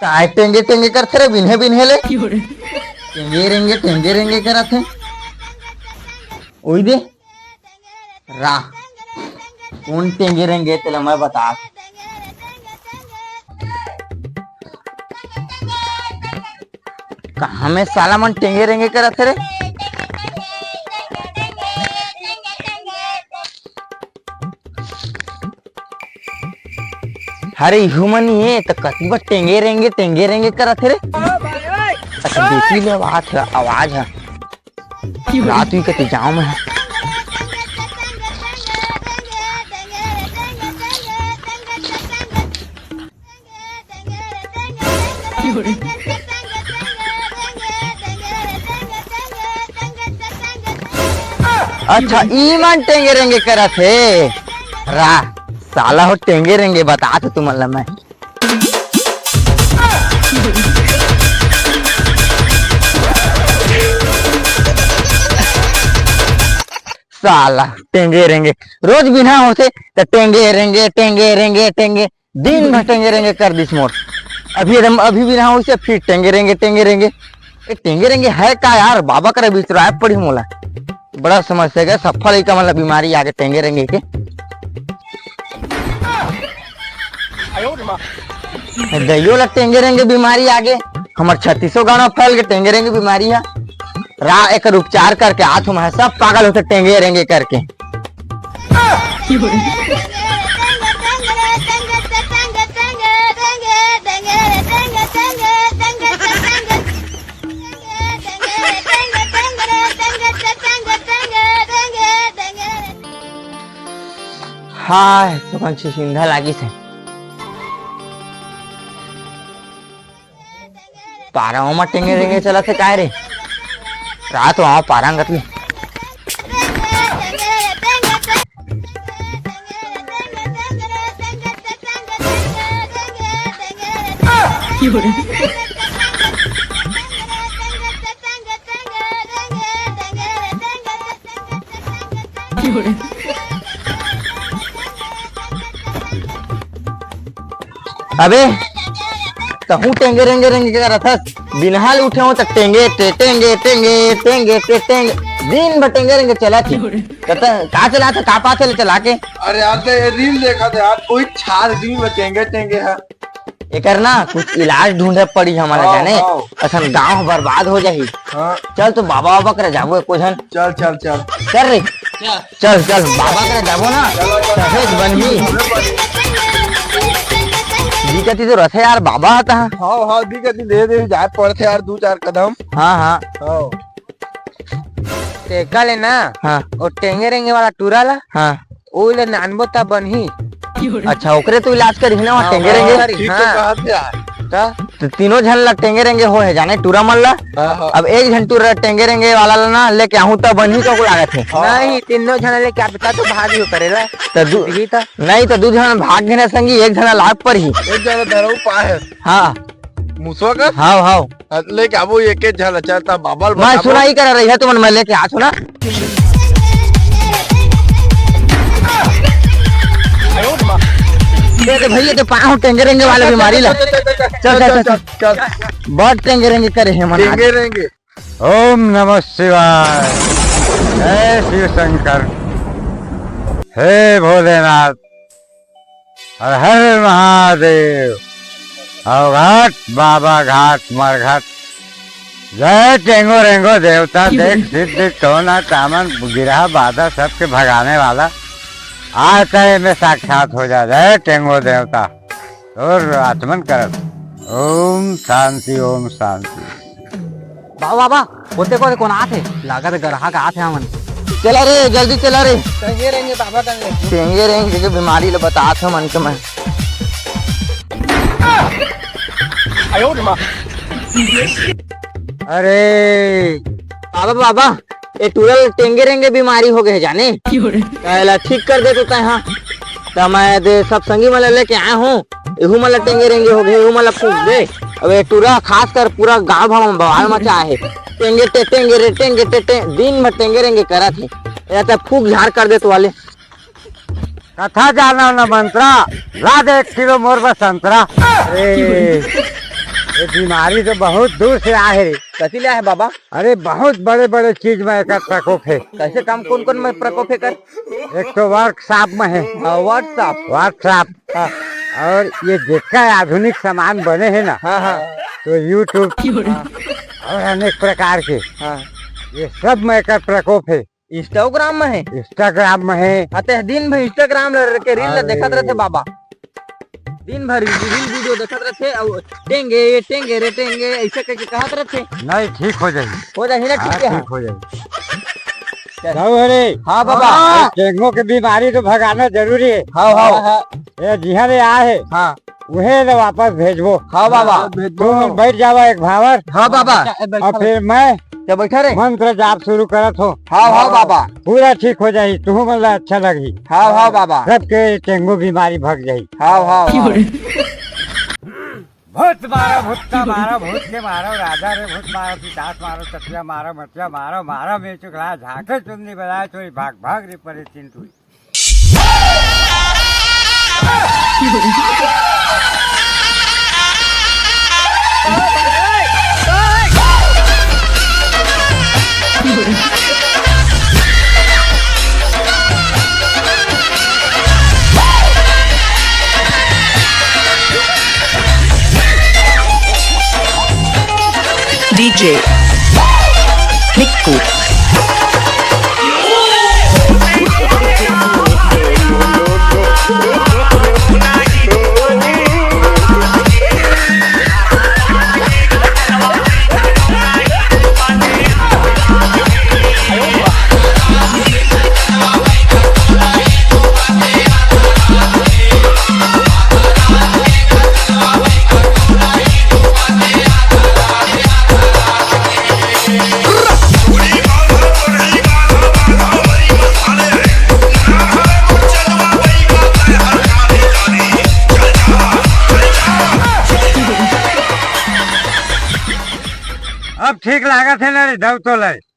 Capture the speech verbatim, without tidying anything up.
काय टेंगे टेंगे करथे रे बिन्हे बिन्हे ले? टेंगे रेंगे, टेंगे रेंगे करत हे। ओई दे रा, कोन टेंगे रेंगे तेला मैं बता। कहाँ में साला मन टेंगे रेंगे करत हे रे? अरे इहू मन ये त कति बर टेंगे रेंगे, टेंगे रेंगे करत हे रे। अच्छा, देखी ले आवाज ह, आवाज ह। रात हुई कति जाऊं मैं। अच्छा, ई मन टेंगे रेंगे करत हे। रा, साला हो टेंगे रेंगे, बता तो तुमन ला मैं। साला टेंगे रेंगे, रोज बिना होथे त टेंगे रेंगे, टेंगे रेंगे, टेंगे। दिन भर टेंगे रेंगे कर दिस मोर। अभी एकदम, अभी भी ना होइसे, फिर टेंगे रेंगे, टेंगे रेंगे। ए, टेंगे रेंगे है का यार? बाबा करा बिसराय पड़ी मोला। बड़ा समस्या हे, सफा लइका मन ला बीमारी आगे टेंगे रेंगे के। ए, दइयो ला टेंगे रेंगे बीमारी आगे। हमर छत्तीसगढ़ में फैल के टेंगे रेंगे बीमारी है। रा, एकर उपचार करके आत हूँ मैं, सब पागल होथे टेंगे रेंगे करके। हाय, तो कौन सी सिंधा लागी से? पारा ओमा टेंगे रेंगे चलत हे काय रे? रात वहाँ पारा गत ले। अबे, तहूँ टेंगे रेंगे रेंगे करत हस। बिनहा ले उठे हो त टेंगे टे टेंगे टेंगे टेंगे टे टेंगे, दिन भर टेंगे रेंगे चलत हे। त, त, का चलात हे, का पाथे ले चला के? अरे यार, तो ये रील देखा था यार, कोई छार रील में टेंगे टेंगे है। एकर ना कुछ इलाज ढूंढे पड़ी हमला, हाँ, जाने। हाँ। असन गांव बर्बाद हो जाही। हाँ। चल तो बाबा, बाबा करे जाबो एको झन। चल, चल, चल। चल रे। चल, चल, बाबा करा जाबो ना। चलो, चलो। तभे बनही। दिक्कत ही तो रथे यार, बाबा आता है। हाँ, हाँ, दिक्कत ही दे दे, जाए पड़थे यार, दू चार कदम। हाँ, हाँ। हाँ। तेका ले ना, हाँ। वो टेंगे रेंगे वाला टूरा ला, हाँ। ओ ले नानबो त बनही। अच्छा, ओकरे तो इलाज करिही ना, वहाँ हाँ, टेंगे रेंगे। ठीक तो हाँ। कहत यार। त? तो तीनों झन ला टेंगे रेंगे हो हे जाने, टूरा मन ला। हाँ, हाँ। अब एक झन टूरा टेंगे रेंगे वाला ला ना लेके आहूँ त बनही तो को लागत हे। हाँ। नहीं, तीनों झन लेके आप बता तो भाग ही करेला। तो दू, यही तो। नहीं तो दू झन भाग गए ना संगी, एक झन लाग पर ही। एक झन धरऊ पाए है। हाँ। मुसवा का? हाव, हाव। हाँ, लेके आबो एक एक झन, चलता बाबा ल मैं बताबो। सुनाई करा रही है तुमन, मैं लेके आ सुना। ये तो भैया तो पाँव टेंगे रेंगे वाला बीमारी ला। चल, चल, चल, चल। चल। बहुत टेंगे रेंगे करे हैं मन आज। टेंगे रेंगे। ओम नमः शिवाय। जय शिव शंकर। हे भोलेनाथ। हर हर महादेव। अवघाट बाबा घाट मरघाट। जय टेंगो रेंगो देवता, देख सिद्धि टोना टामन गिरहा बाधा सबके भगाने वाला। आज तय में साक्षात हो जा। जय टेंगो देवता। और आचमन करत। ओम शांति, ओम शांति। बाबा, बाबा, ओते कोन आत हे? लागत हे ग्राहक आत हे हमन। चला रे, जल्दी चला रे। टेंगे रेंगे बाबा, टेंगे। टेंगे रेंगे के बीमारी ल बतात हे मन के मैं। अरे बाबा, बाबा, ए टूरा ल टेंगे रेंगे बीमारी हो गए हे जाने। काहेला ठीक कर दे तो तय, हाँ। त मैं दे सब संगी मन ला लेके आए हूँ, एहू मन ला टेंगे रेंगे हो गे, एहू मन ला फूंक दे। अब ये टूरा खासकर पूरा गांव भर में बवाल मचा हे, टेंगे टे टेंगे रे टेंगे टे टे, दिन भर टेंगे रेंगे करत हे। ये त फूंक झाड़ कर दे तो वाले। कथा जानो न मंत्रा, ला दे एक किलो मोर बर संतरा। अरे, ये बीमारी तो बहुत दूर से आए हे। कथी ले आए हे बाबा? अरे, बहुत बड़े-बड़े चीज में एकर प्रकोप हे। कैसे काम, कौन-कौन में प्रकोप हे कर? एक तो WhatsApp में हे। हाँ, WhatsApp। WhatsApp। हाँ। और ये जितना आधुनिक सामान बने हे ना, हाँ, हाँ। तो YouTube और अनेक प्रकार के, हाँ। ये सब में एकर प्रकोप हे। Instagram में हे? Instagram में हे। हाँ, ते दिन भर Instagram ल के reel ल अरे। देखत रहिथे बाबा। दिन भर reel video देखत रहिथे, अउ टेंगे, टेंगे रे टेंगे, ऐसे करके कहत रहिथे। नहीं, ठीक हो जाही। हो जाही ना, हाँ, ठीक हे। ठीक हो जाही। चल। जाओ रे। हाँ बाबा। हाँ, डेंगू के बीमारी तो भगाना जरूरी हे। हाँ, हाँ। हाँ, हाँ। ये जिहाँ ले आए हे। हाँ। उहे ले वापस भेजबो। हाँ बाबा। हाँ, भेजबो। तुम बैठ जावा एक भांवर। हाँ बाबा। अच्छा, ए, बैठा और फिर मैं क्या बैठा रे? मंत्र जाप शुरू करत हो। हाँ, हाँ बाबा। पूरा ठीक हो जाही, तुहू मन ला अच्छा लगही। हाँ, हाँ बाबा। सबके डेंगू बीमारी भग जाही। हाँ, हाँ, हाँ। भूत मारो, भूत का मारो, भूत के मारो, राजा रे भूत मारो, पिशाच मारो, चटिया मारो, मटिया मारो, मारो मेचुकला, झांके चुन्नी बजाए चोरी, भाग, भाग रे परे चिंटू। DJ Nikku। अब ठीक लागत हे ना रे, दऊ तो ले।